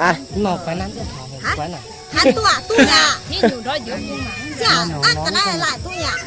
Aa, nor guaix naaiv, guaix naaiv. Haaix duqv aqv, duqv yaac. Aa, ga'naaiv laaic duqv yaac.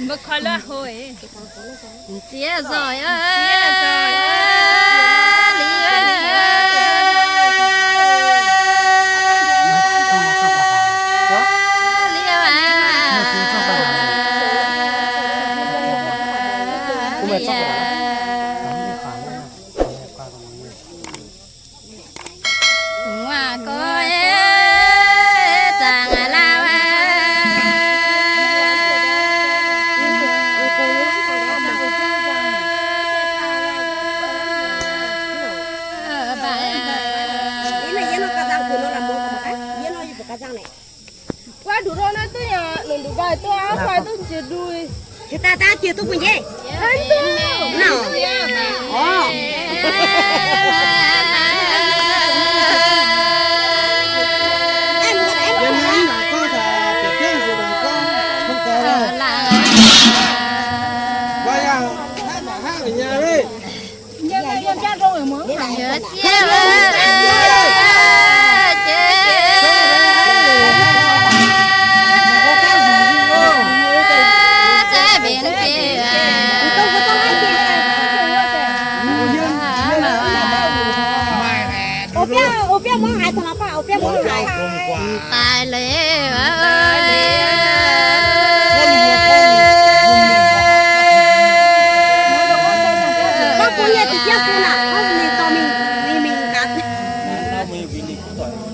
Mbuo koi la'hoi. M'sieqv zoih aav, liuz aav, liuz aav. Nguaaz goiv zaangc lauh aav. Guav nduqc nor naaiv duqv yaac longc nduqc mbaih duqv aqv, fai duqv jiex ndui. Daaih daaih jiex duqv mbuo nyei. Haaix duqv? Orv. Ov biauv, ov biauv muangx haaix, dongh la'baav ov biauv muangx haaix. Daaih leiz, daaih leiz. Gorngv bun nyei da'jienv bun aac, gorngv mingh dorh mingh, mingh mingh gaax. Yaac mv buangh zuqc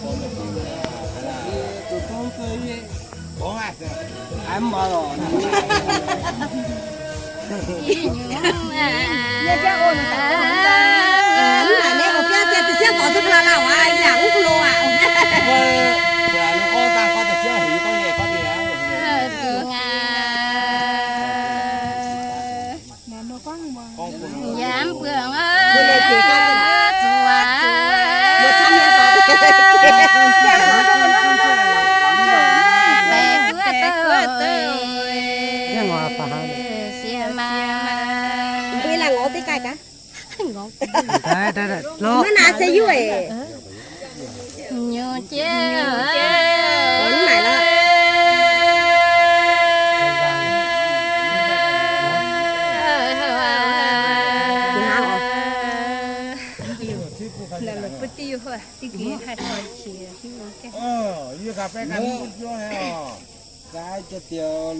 baeqc guoqv douh. Mbuo laengz ngorc deix gaax gaax. Mv naaic se yuoqv. Nyungc jiex mv naaic lorqc. Yie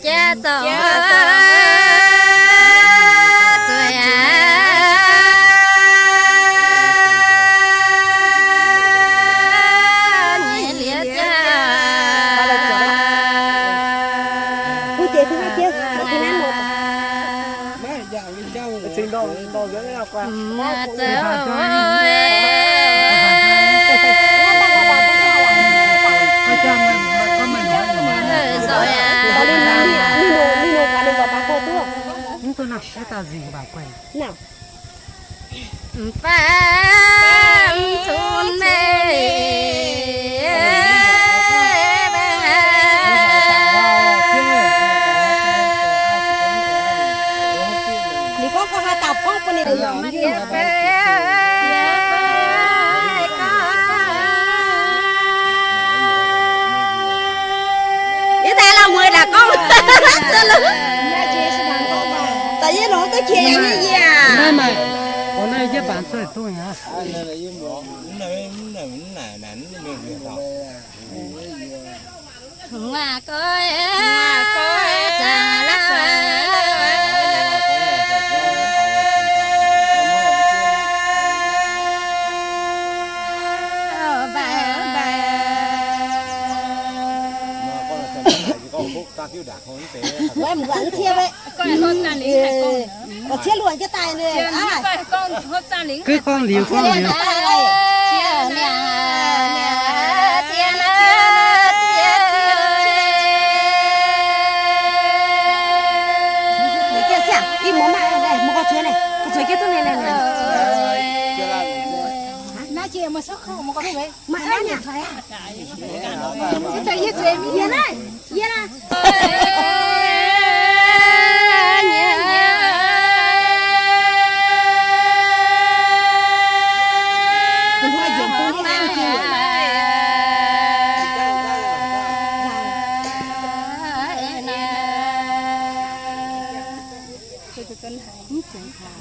jiex zoux zuiz aqv, nyei liuz jaax. Mv zoux Mv fai mv cun meih. Ninh gorngv, gorngv haaix dauh gorngv bun ninh. Yie daaih lau mueiz daaih gorngv. Daaih yie longc duqv qiex yangh nyei yie aac. Naaiv maaih, naaiv yie baanc cuotv dongh aqv. Nguaaz goiv, nguaaz goiv, zaangc laav. Mv baac, mv baac. Mv baac mv cie wei. Cie luonc jienv daaih. Gorngv liuz, gorngv liuz.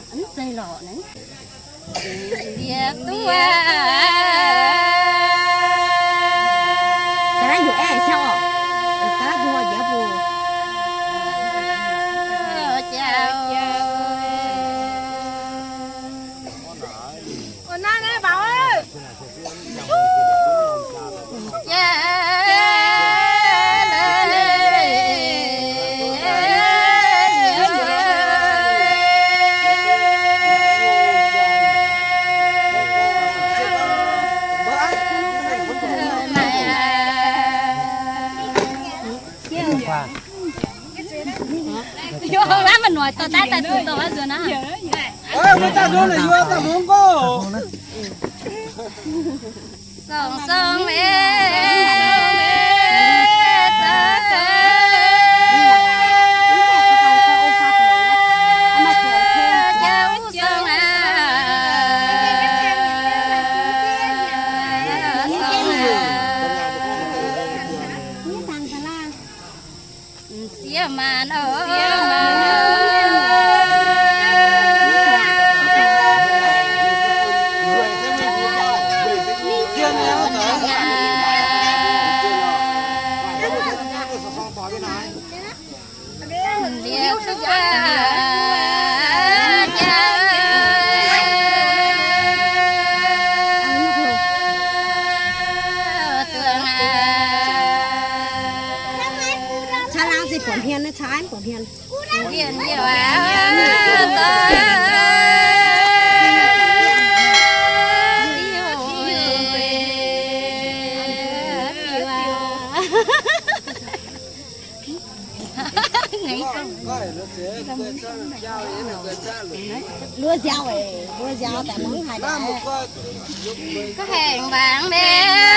Mv zeiz lorqc naaiv. Liepc duqv aqv. Caa laangz se buatc hmien, caa buatc hmien. Luov nziaaux, luov nziaaux daaih mangc haaix. Ga'hengx mbaangx mienh,